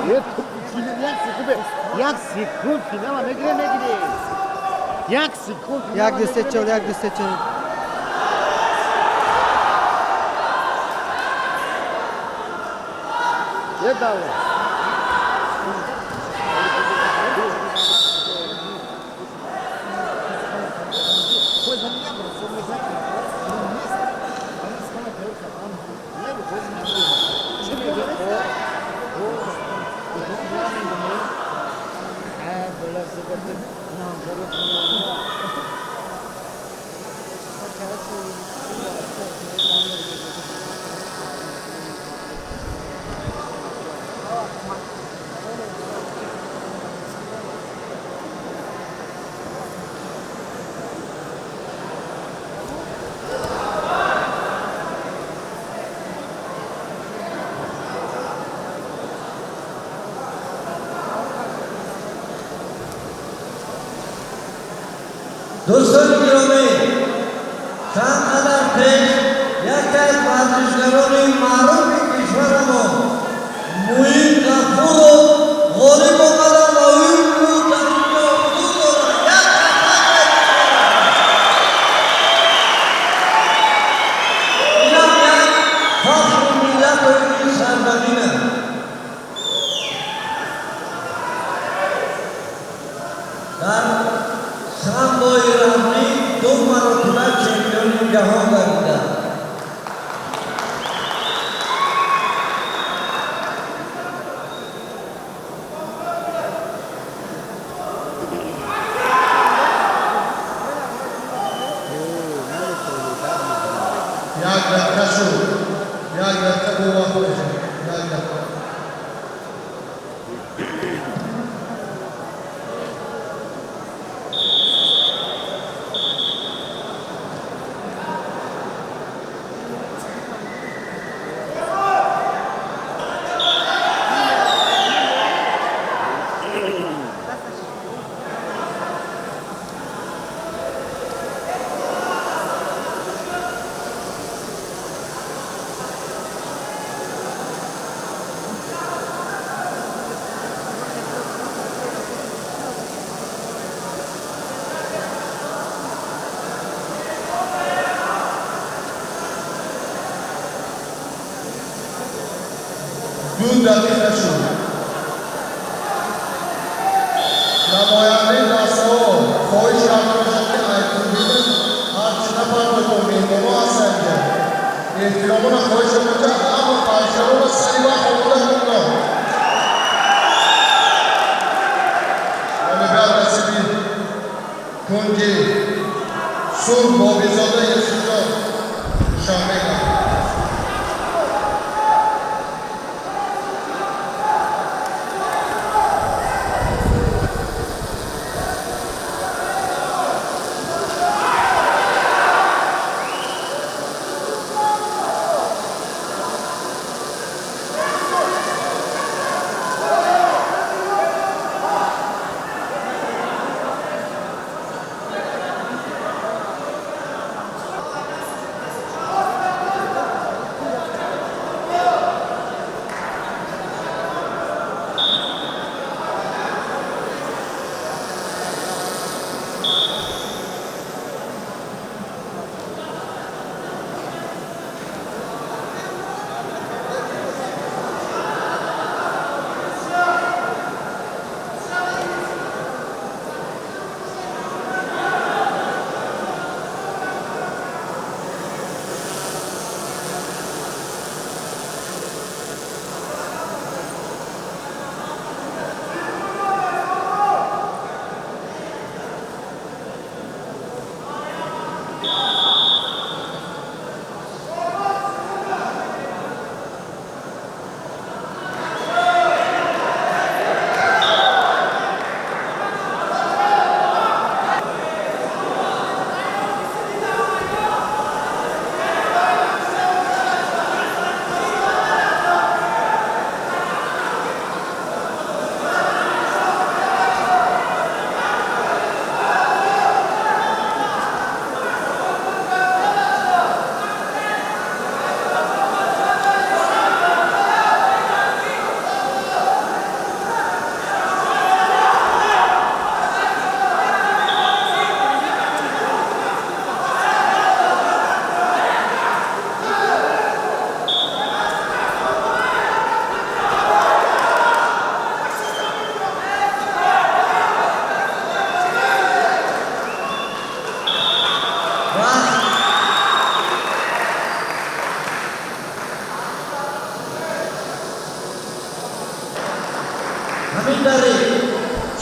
Як секунд финала мегире, мегире. Як секунд. Як, ду, се, чор, як, ду, се, чор. Е, давай. Дӯстони гиромӣ, чанд қадар пеш яке аз варзишгарони маъруфи кишварамон Муин Ғафуров ғолиб омаданд ва ӯ имрӯз дар ин ҷо ҳузур дорад. Як дафъа инам як фахри миллату ин сарзамин аст. Дар самбои равнӣ ду маротиба чемпиони ҷаҳон гардида. Як дақиқа шуд. Як дақиқа бо вақт мешавад. Як дақиқа. 2 дақиқа шуд. Намояндаи дастаҳо хоҳиш карда бошад, ки айтунбида ҳарчи нафар бошад, меҳмонҳо ҳастанд инҷа. Эҳтиромона хоҳиш карда, ҳама парчаҳоро сари вақт омода кунед. Ғолибият насиби кунҷи сурх Бобизода Юсуфҷон, Душанбе гардид.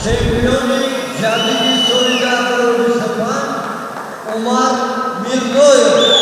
Чемпиони ҷадиди соли 2025 Умар Мирзоев.